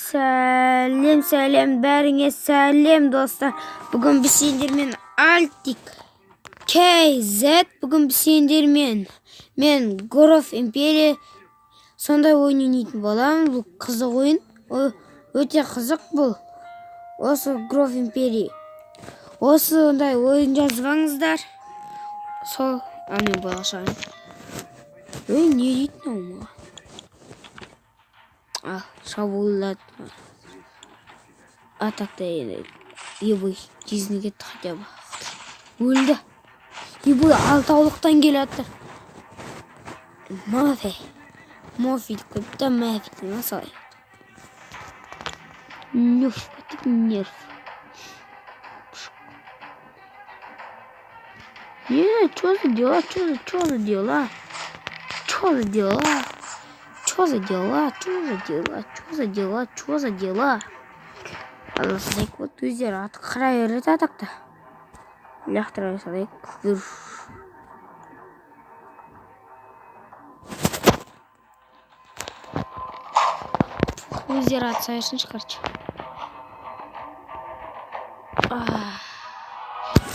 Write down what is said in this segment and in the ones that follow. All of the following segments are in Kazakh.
Сәлем, сәлем, бәріңе сәлем, достар. Бүгін біз сендермен Альтик KZ. Бүгін біз сендермен мен Горов Империя сондай ойын ойнайтын боламын. Бұл қызық ойын. Өте қызық бұл. Осы Гров Империя. Осындай ойын жазбаңыздар. Сол, а мен болашағым. Ой, не дейді мынау маған? А, шабуылдады. Атакта енді. Ебой, тезіне кетті хотя бы. Өлді. Ебой, алтаулықтан келе жатыр. Мафи. Мафи деп қойыпты, мафи деп солай. Нерв, нерв. Не, что за дела, что за дела? Что за дела? Что за дела? Что за дела? Что за дела? Что за дела? Аласайық, вот өздері аты қыра береді атакта. Лақтыра салайық. Өздері атса берсінші, короче.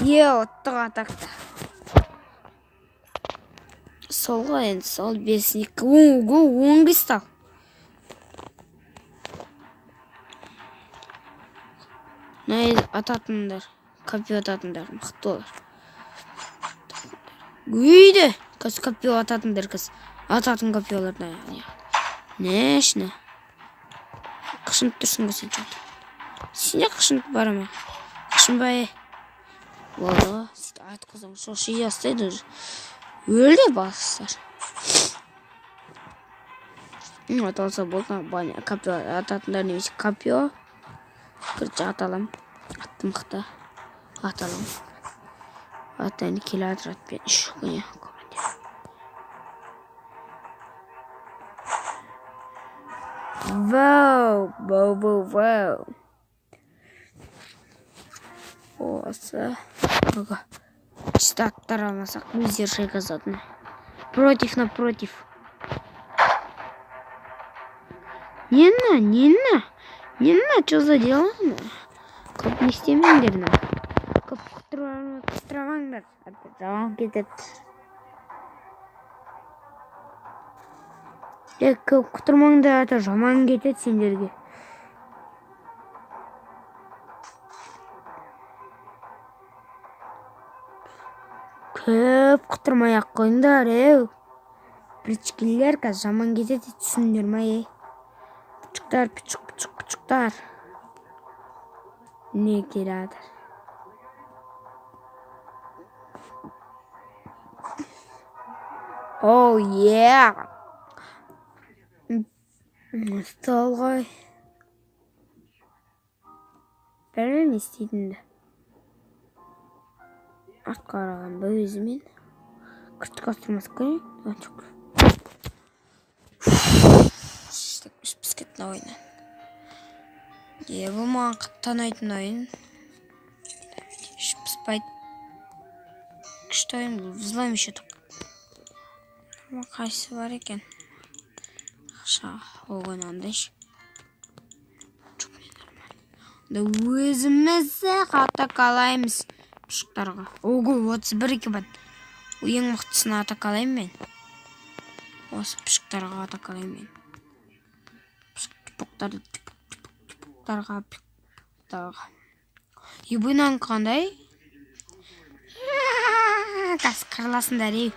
Е, ұттық атакта. Сол ғой енді, сол бес, екі, он кристалл. Мына ататындар, копье ататындар, мықты олар. Үйде, қазір копье ататындар, қазір ататын копьелар. Нешні? Қышынып тұрсың ғой сен чё-то. Сен де қышынып бара ма? Қышынбай. Болды ғой, сөйтіп атқызсаң, шоши бастайды уже. Өлді бастар. Ата алса болды, баня, копье ататындар немесе копье. Короче, ата аламын. Атты мықты. Ата аламын. Ат енді келе жатыр атпен. Үш күні командир. Вау, вау, вау, вау. Осы. Ага. Чисто аттар алмасақ, өздері шайқасатын. Против напротив. Не на, не на. Не на, что за дела? Көп не істемеңдер на. Көп құтырамаңдар. Жаман кетеді. Көп құтырмаңдар, ата жаман кетеді сендерге. Көп құтырмай ақ қойыңдар, еу. Пүчкелер қазір жаман кетеді, түсіндер ма, ей? Пүчіктар, пүчік, пүчік, пүчіктар. Не келе жатыр? Оу, е! Стол ғой. Білмеймін не істейтінімді. Артқа қарағанда өзімен күртік ауыстырмас керек. Іш пісіп кетті мына ойыннан. Е, бұл маған қатты ұнайтын ойын. Іш піспайды. Күшті ойын бұл. Взлом еще так. Қайсысы бар екен? Ақша оған андайшы. Жоқ, мен нормально. Өзіміз атакалаймыз пұшықтарға. Ого, 31 екен бар. Ең мықтысына атакалаймын мен. Осы пұшықтарға атакалаймын мен. Пұшықтарды, пұшықтарға, пұшықтарға. Ебойнан қандай? Қазір қырыласыңдар, ей.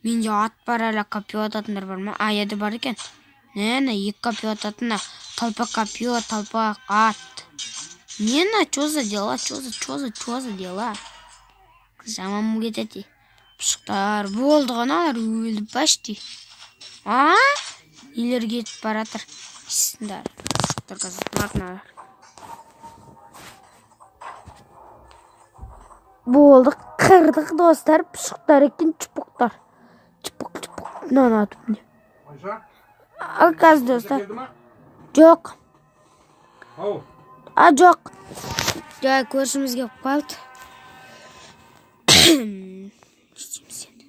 Менде ат бар әлі, копье ататындар бар ма? А, еді бар екен. Не, екі копье ататындар. Толпа копье, толпа ат. Не, на, чё за дела, чё за, чё за, чё за дела? Жаман кетеді. Пұшықтар болды ғой, аналар өлді почти. А? Нелер кетіп баратыр. Пұшықтар қазір мыналар. Болды, қырдық достар, пұшықтар екен, чупықтар. Чупық, чупық. Мынаны атып міне. Ал қазір достар. Жоқ. А, жоқ. Жай, көршіміз келіп қалды. Істейміз енді.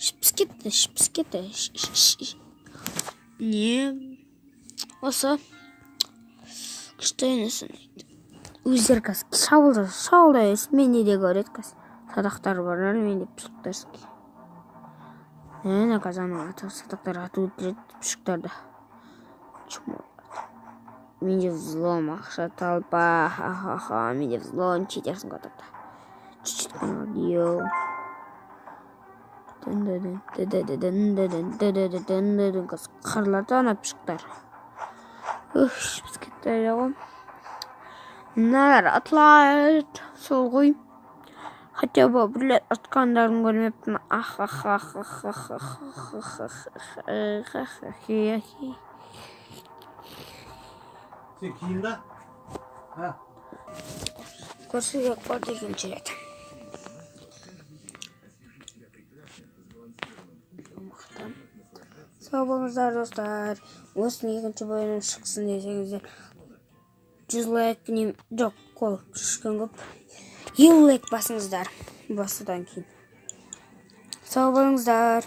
Ішіп кетті, ішіп кетті. Не? Осы. Күшті ойнасаң. Өздері қазір шабуылда шабуылдай берсін. Менде де көреді қазір. Садақтар бар, менде пышақтарский. Міне, қазір ана садақтар атып өлтіреді пышақтарды. Чмо. Менде взлом, ақша толпа, ха-ха-ха, менде взлом, читерсің ғой тапта. Чуть-чуть қана қалды, йоу. Қазір қырылады ана пышақтар. Ух, біз кетті ғой. Мыналар атылады, сол ғой. Хотя бы біреулер атқандарын көрмеппін. Ах, ах, ах, ах, ах, ах, ах, ах, ах, ах, ах, ах. Сен киін да? Ha. Көрші келіп қалды екінші рет. Мықты. Сау болыңыздар, достар. Осының екінші бөлімі шықсын десеңіздер, 100 лайк жоқ, қол түшкен көп. 50 лайк басыңыздар. Басудан кейін. Сау болыңыздар.